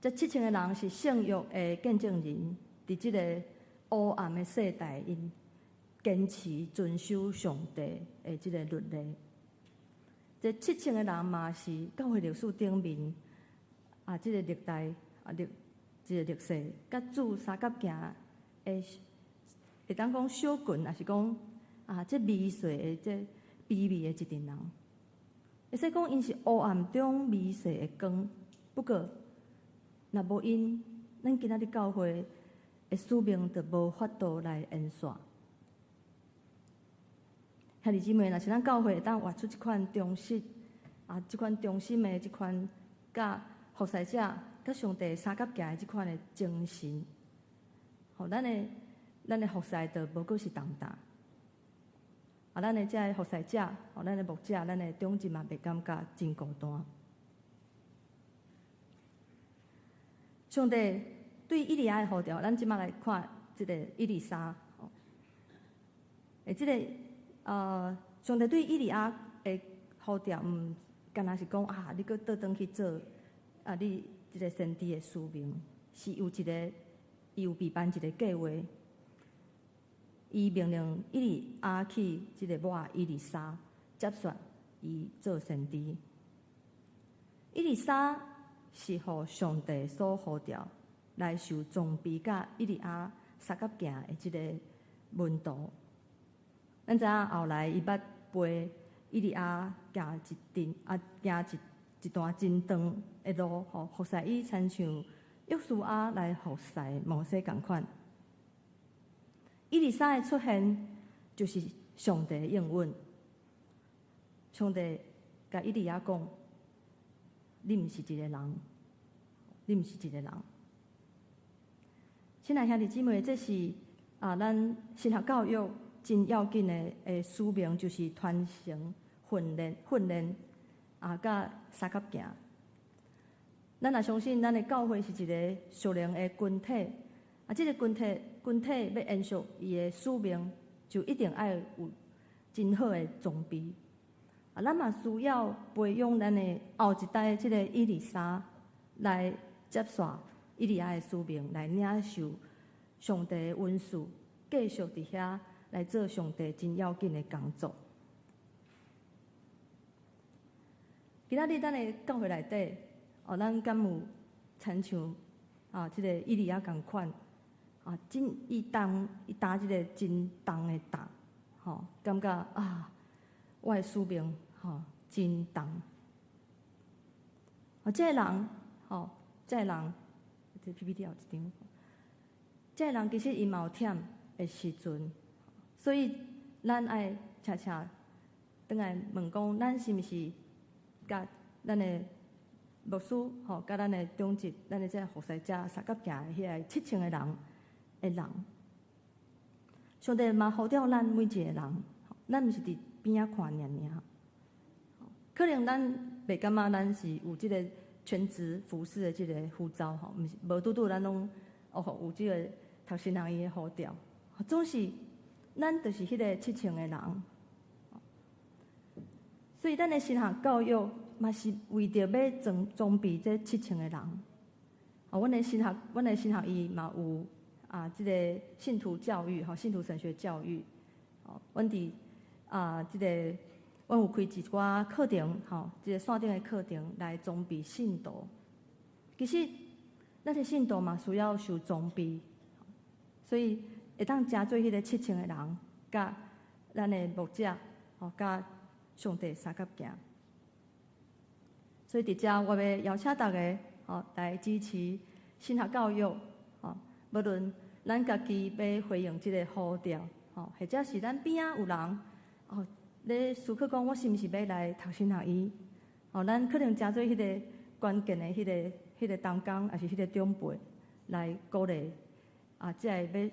這七千个人是聖約的見證人，佇這个黑暗的世代，𪜶堅持遵守上帝的這个律例。這七千个人嘛是教會歷史頂面啊，這个歷代啊歷這个歷世，佮主相佮行的，會當講小群，抑是講啊，這微細的這卑微的一陣人。會使講𪜶是黑暗中微細的光，不過若無𪜶，咱今仔日教會的使命就無法度來延續。兄弟姊妹，若是咱教會會當活出這款忠實啊，這款忠心的這款，佮服侍者、佮上帝相佮行的這款的精神，予咱的服侍就無閣是重擔。啊，咱的這个服侍者，予咱的牧者、咱的長執嘛，袂感覺真孤單。上帝對以利亞的呼召，咱這馬來看這个以利沙。這个上帝對以利亞的呼召，毋干焦是講啊，你閣倒轉去做啊，你這个先知的使命，是有一个，伊有備辦一个計劃。伊命令以利亞去這个抹以利沙接續伊做先知。以利沙是予上帝所呼召來受裝備，佮以利亞相佮行的這个門徒。咱知影後來伊捌陪以利亞行一陣啊，行一段真長的路，吼，服侍伊親像約書亞來服侍摩西仝款。以利沙的出現就是上帝的應允。上帝共以利亞講：你毋是一个人，你毋是一个人。親愛兄弟姊妹，這是啊，咱神學教育真要緊的使命，就是傳承、訓練啊，佮相佮行。咱若相信咱的教會是一个屬靈的群體，啊，這个群體欲延續伊的使命，就一定愛有真好的裝備。啊，咱嘛需要培養咱的後一代這个以利沙來接續以利亞的使命，來領受上帝的恩賜，繼續佇遐來做上帝真要緊的工作。今仔日咱的教會內底，哦，咱敢有親像啊，這个以利亞仝款啊，真伊擔伊擔這个真重的擔，吼，感覺啊，我的使命吼真重。啊，這个人，吼，這个人，這 PPT 有一張，這个人其實伊嘛有忝的時陣，所以咱愛常常轉來問講，咱是毋是佮咱的牧師吼，佮咱的長執，咱的這个服侍者相佮行的彼个七千个人的人，上帝嘛呼召咱每一个人，咱毋是佇邊仔看爾爾。可能咱袂感覺咱是有這个全職服侍的這个呼召吼，毋是無拄拄咱攏哦有這个讀神學院的呼召，總是咱就是彼个七千个人。所以咱的神學教育嘛是為著欲裝備這七千个人。啊，阮的神學院嘛有啊，這个信徒教育吼，信徒神學教育。哦，阮佇啊，這个阮有開一寡課程吼，這个線頂的課程來裝備信徒。其實，咱的信徒嘛需要受裝備，所以會當成做彼个七千个人，佮咱的牧者吼，佮上帝相佮行。所以佇遮我欲邀請大家吼來支持神學教育，吼，無論咱家己欲回應這个呼召，吼，或者是咱邊仔有人哦，咧思考講我是毋是欲來讀神學院？哦，咱可能成做彼个關鍵的彼个同工，抑是彼个長輩來鼓勵啊，這个欲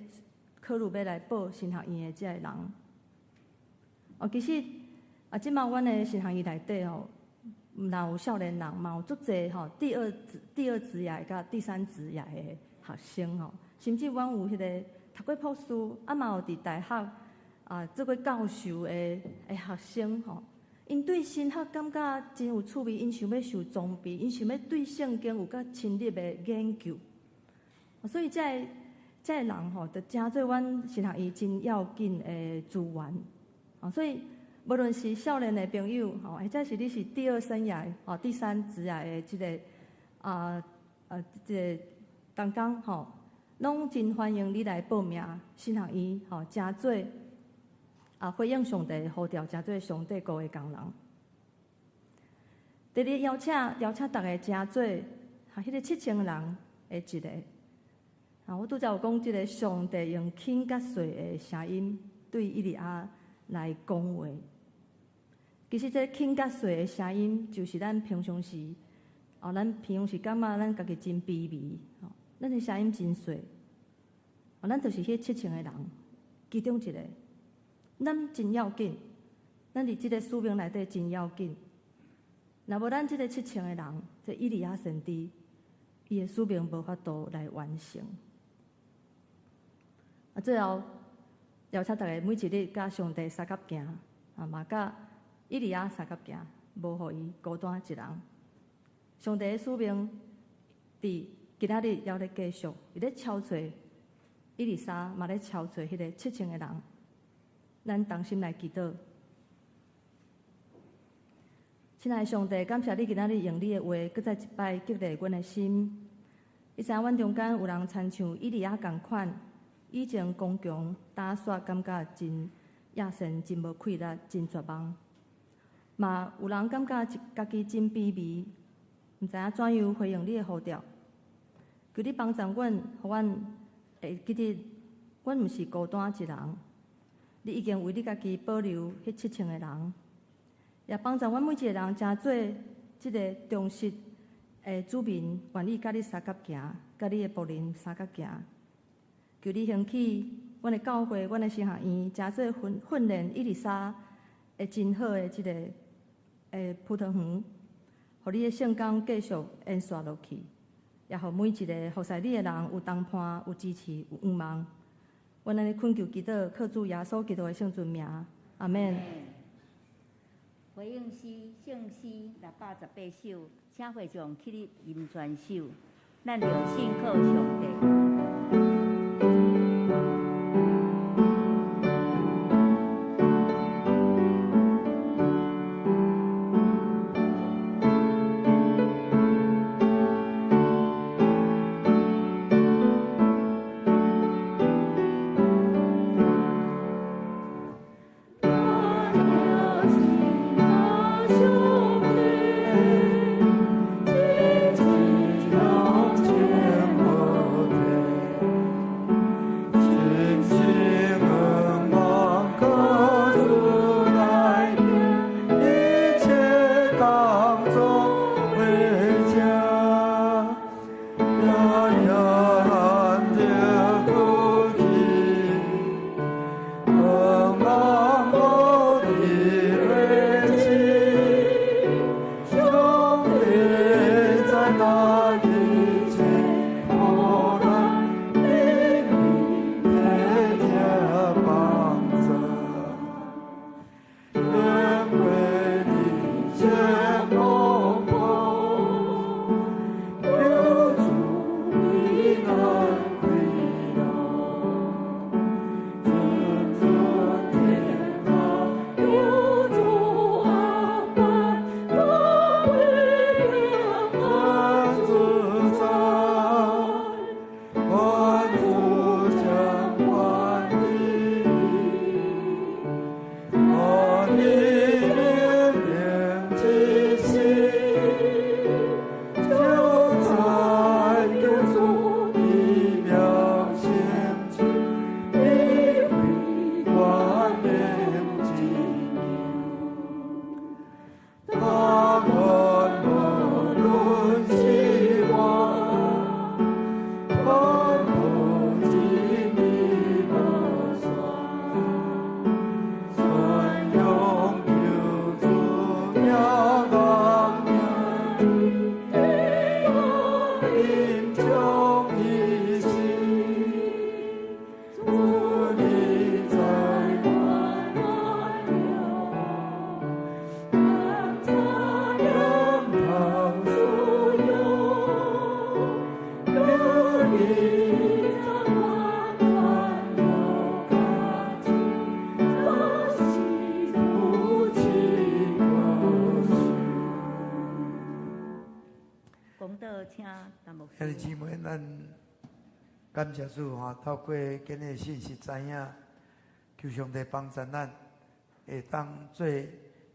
考慮欲來報神學院的這个人。哦，其實啊，這馬阮的神學院內底吼，毋但有少年人，嘛有足濟吼第二職涯佮第三職涯的學生吼，甚至阮有彼个讀過博士，啊嘛有佇大學啊做過教授的學生吼。𪜶對神學感覺真有趣味，𪜶想欲受裝備，𪜶想欲對聖經有較深入的研究。所以這个這个人吼，就成做阮神學院真要緊的資源。所以無論是少年的朋友，吼，或者是你是第二生涯、吼第三職涯的這个這个同工吼，攏真歡迎你來報名神學院，吼，成做回應上帝的呼召，成做上帝國的工人。佇咧邀請逐家成做，彼个7000人的一个。我拄才有講，這个上帝用輕佮細的聲音對以利亞來講話。其實這輕佮細的聲音，就是咱平常時，咱平常時感覺咱家己真卑微，咱的聲音真細，咱就是彼7000个人其中一個。咱真要緊，咱佇這个使命內底真要緊。若無咱這个7000个人，這以利亞先知，伊的使命無法度來完成。最後邀請大家每一日佮上帝相佮行，嘛佮以利亞相佮行，無予伊孤單一人。上帝的使命佇今仔日猶咧繼續，伊咧敲找以利沙，嘛咧敲找彼个7000个人。咱同心來祈禱。親愛的上帝，感謝你今仔日用你的話，閣再一擺激勵阮的心。你知影阮中間有人親像以利亞仝款，以前剛強膽煞感覺真野神，真無氣力，真絕望。嘛有人感覺家己真卑微，毋知影怎樣回應你的呼召。求你幫助阮，予阮會記得，阮毋是孤單一人。你已經為你家己保留彼7000個人，也幫助阮每一個人成做這个忠實的子民，願意佮你相佮行，佮你的僕人相佮行。求你興起阮的教會，阮的神學院，成做訓練以利沙的真好的這个葡萄園，予你的聖工繼續延續落去，也予每一个服侍你的人有同伴、有支持、有向望。阮按呢懇求祈禱，靠主耶穌基督的聖尊名，阿們。回應詩聖詩618首，請會眾起立吟全首，咱著信靠上帝。我請陳牧兄弟師。姊妹，咱感謝主吼，透過今日的信息知影，求上帝幫助咱，會當做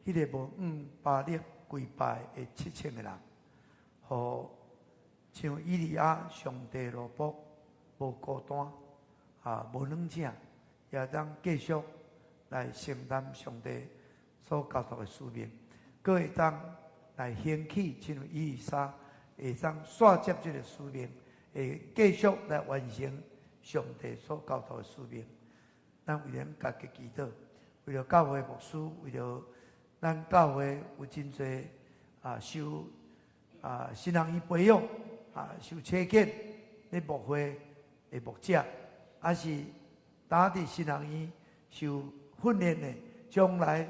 彼个無向巴力跪拜的7000個人，予像以利亞上帝奴僕無孤單，啊，無軟正，也當繼續來承擔上帝所交託的使命，閣會當來興起，親像以利沙會當煞接這个使命，會繼續來完成上帝所交託的使命。咱為咱家己祈禱，為著教會牧師，為著咱教會有真濟啊受啊神學院培養啊受差遣咧牧會的牧者，抑是當佇神學院受訓練的，將來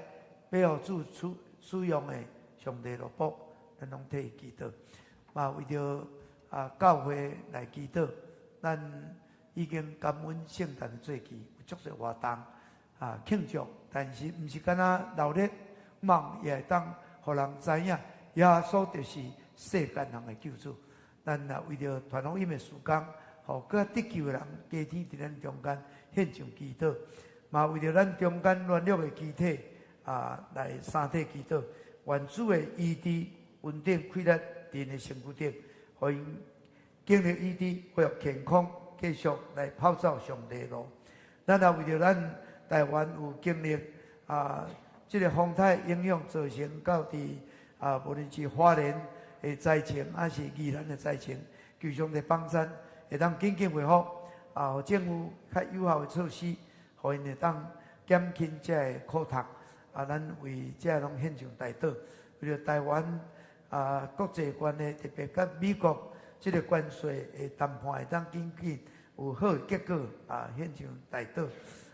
欲予主使用的上帝奴僕，咱攏替伊祈禱。嘛為著啊教會來祈禱，咱已經感恩聖誕節期有足濟活動啊慶祝，但是毋是干焦鬧熱夢也會當予人知影，耶穌就是世間人的救主。咱也為著傳福音的事工，予閣較得救的人加添佇咱中間獻上祈禱。嘛為著咱中間軟弱的肢體啊，來三體祈禱，願主的醫治恩典氣力佇𪜶的身軀頂，予𪜶經歷醫治，恢復健康，繼續來跑走上帝路。咱也為著咱台灣有經歷啊，這个風颱影響造成到佇啊，無論是花蓮的災情，抑是宜蘭的災情，求上帝幫贊，會當緊緊恢復啊，予政府較有效的措施，予𪜶會當減輕這个苦痛。啊，咱為這攏獻上代禱，為著台灣啊國際關係，特別佮美國這个關稅的談判會當緊緊有好的結果啊，獻上代禱。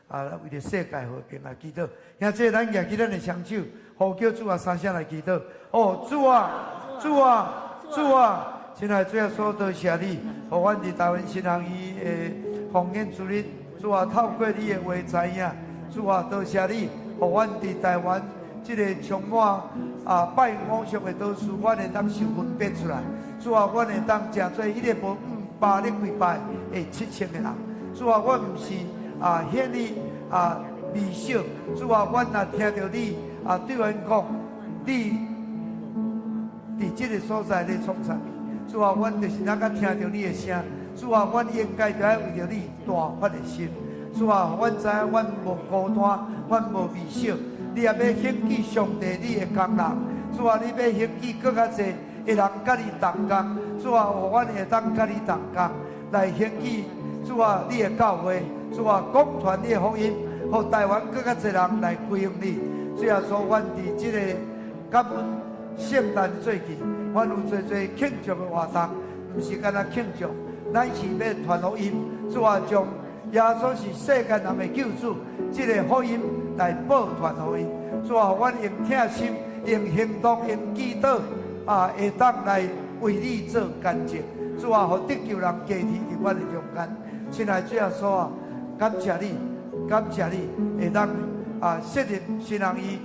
啊，為著世界和平來祈禱。兄弟，咱舉起咱的雙手，呼叫主啊，三聲來祈禱。哦，主啊，主啊，主啊！親愛的主耶穌，多謝你，予阮佇台灣神學院的奉獻主日，主啊，透過你的話知影，主啊，多謝你，予阮佇台灣這个充滿啊拜偶像的都市，阮會當受分別出來。主啊，阮會當成做彼个無向巴力跪拜的7000個人。主啊，阮毋是啊，顯你啊微小，主啊，阮若聽著你啊對阮講，你佇這个所在咧創啥物？主啊，阮就是若閣聽著你的聲，主啊，阮應該著愛為著你大發熱心。主啊，阮知影阮無孤單，阮無微小，你也欲興起上帝你的工人。主啊，你欲興起閣較濟的人佮你同工。主啊，予阮會當佮你同工來興起。主啊，你的教會，主啊，廣傳你的福音，予台灣閣較濟人來歸向你。主耶穌，阮佇這个感恩聖誕節期，阮有濟濟慶祝的活動，毋是干焦慶祝，咱是欲傳福音。主啊，將耶穌是世間人的救主，這个福音來報傳予𪜶。主啊，予阮用疼心、用行動、用祈禱，啊，會當來為你做見證。主啊，予得救人加添佇阮的中間。親愛的主耶穌啊，感謝你，感謝你會當啊設立神學院，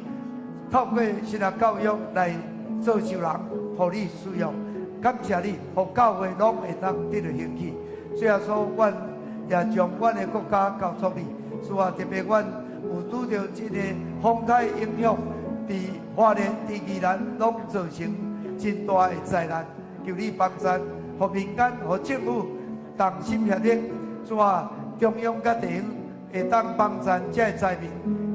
透過神學教育來造就人，予你使用。感謝你，予教會攏會當得著興起。主耶穌，阮也將阮的國家交託你。主啊，特別阮有拄著這个風颱影響，佇花蓮、佇宜蘭攏造成真大的災難，求你幫贊，予民間、予政府同心協力。主啊，中央佮地方會當幫贊這个災民，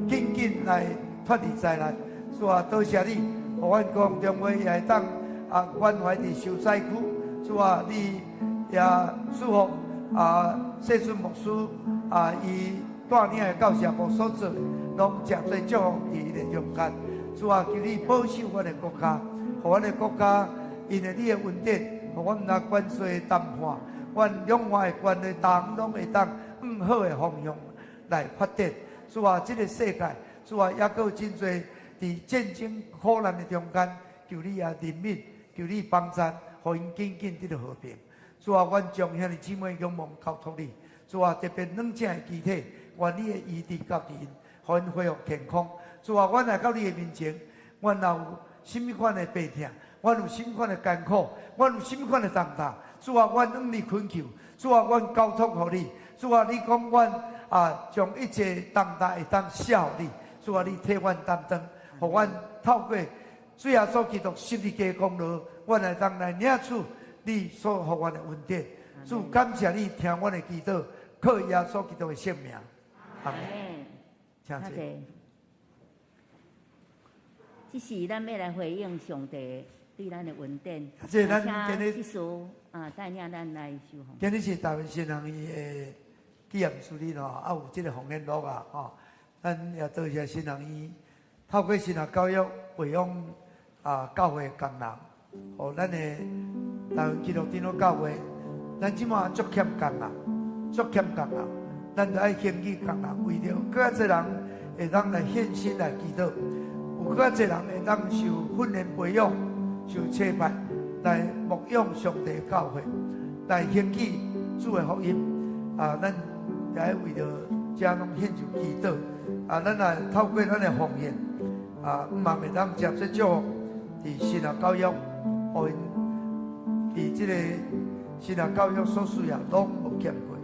緊緊來脫離災難。主啊，多謝你，予阮高雄中會也會當啊關懷佇受災區。主啊，你也祝福啊，世尊牧師啊，伊帶領的教社部所做，攏誠濟祝福佇伊的中間。主啊，求你保守阮的國家，予阮的國家因為你的恩典，予阮若關稅談判，阮兩岸的關係當攏會當向好的方向來發展。主啊，這个世界，主啊，猶閣有真濟佇戰爭苦難的中間，求你也憐憫，求你幫贊，予𪜶緊緊得著和平。主啊，阮將兄弟姊妹仰望交託你。主啊，特別軟正的肢體，願你的醫治到佇𪜶，予𪜶恢復健康。主啊，阮來到你的面前，阮若有啥物款的病痛，阮有啥物款的艱苦，阮有啥物款的重擔。主啊，阮向你懇求，主啊，阮交託予你。主啊，你講阮啊，將一切重擔會當卸予你。主啊，你替阮擔當，予阮透過主耶穌基督十字架功勞，阮會當來領取你所予阮的恩典。主，感謝你聽阮的祈禱，靠耶穌基督的聖名。阿門。請坐。這是咱欲來回應上帝對咱的恩典。這咱今日執事啊，帶領咱來受奉。今日是台灣神學院的紀念主日吼，啊有這个奉獻錄啊，吼，咱也多謝神學院透過神學教育培養啊教會工人，予咱的台灣基督長老教會，咱這馬足欠工人，足欠工人，咱著愛興起工人，為著閣較濟人會當來獻身來祈禱，有閣較濟人會當受訓練培養、受差派來牧養上帝教會，來興起主的福音。啊，咱也愛為著這攏獻上祈禱。啊，咱來透過咱的奉獻，啊，毋望會當接這祝福，佇神學教育，予𪜶佇這个神學教育所需要攏無欠過。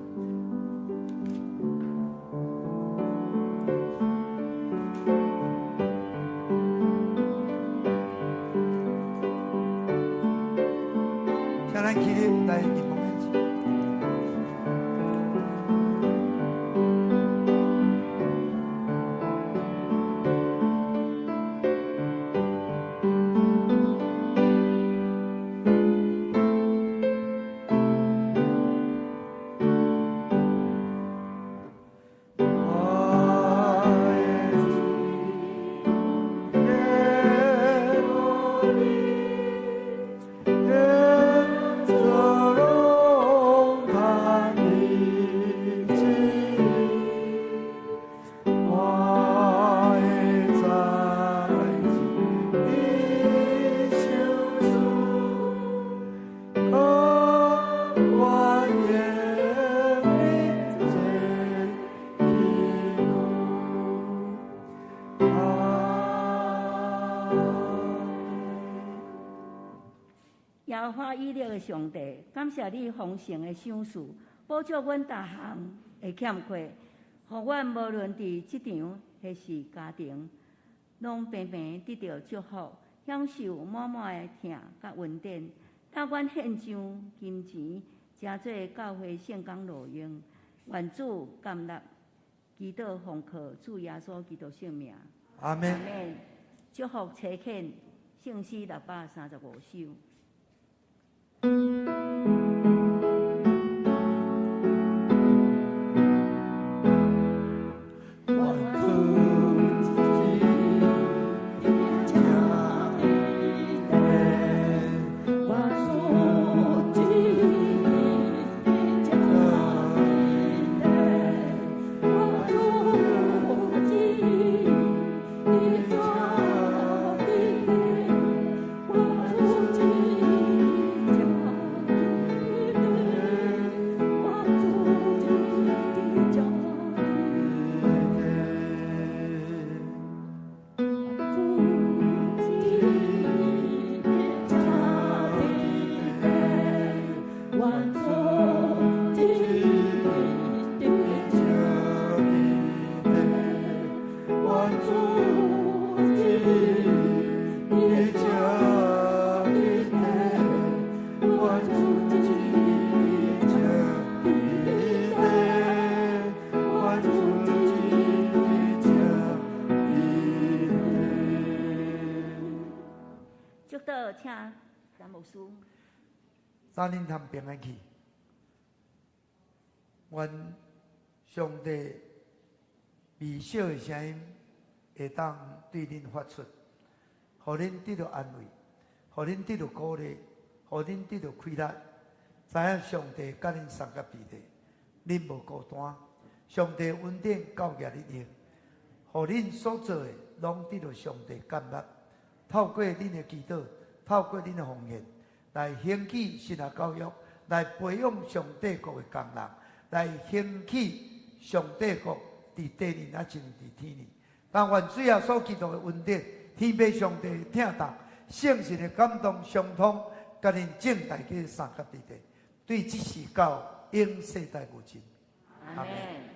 請咱起立來念奉獻。耶和華以勒的上帝，感謝你豐盛的賞賜，補足阮逐項的欠缺，予阮無論佇職場抑是家庭，攏平平得著祝福，享受滿滿的疼佮恩典。當阮獻上金錢，成做教會聖工路用，願主甘納，祈禱奉靠主耶穌基督聖名。阿門。阿門。祝福差遣聖詩635首。祝禱，請陳牧師。早恁通平安去，願上帝微小的聲音會當對恁發出，予恁得著安慰，予恁得著鼓勵，予恁得著氣力。知影上帝佮恁相佮佇咧，恁無孤單。上帝恩典夠額你用，予恁所做的攏得著上帝感恩。透過恁的祈禱，透過恁的奉獻，來興起神學教育，來培養上帝國的工人，來興起上帝國佇地面啊，親像佇天裡。但願主耶穌基督的恩典，天父上帝的疼痛，聖神的感動相通，佮恁眾大家相佮佇咧，對這時到永世代無盡。阿門。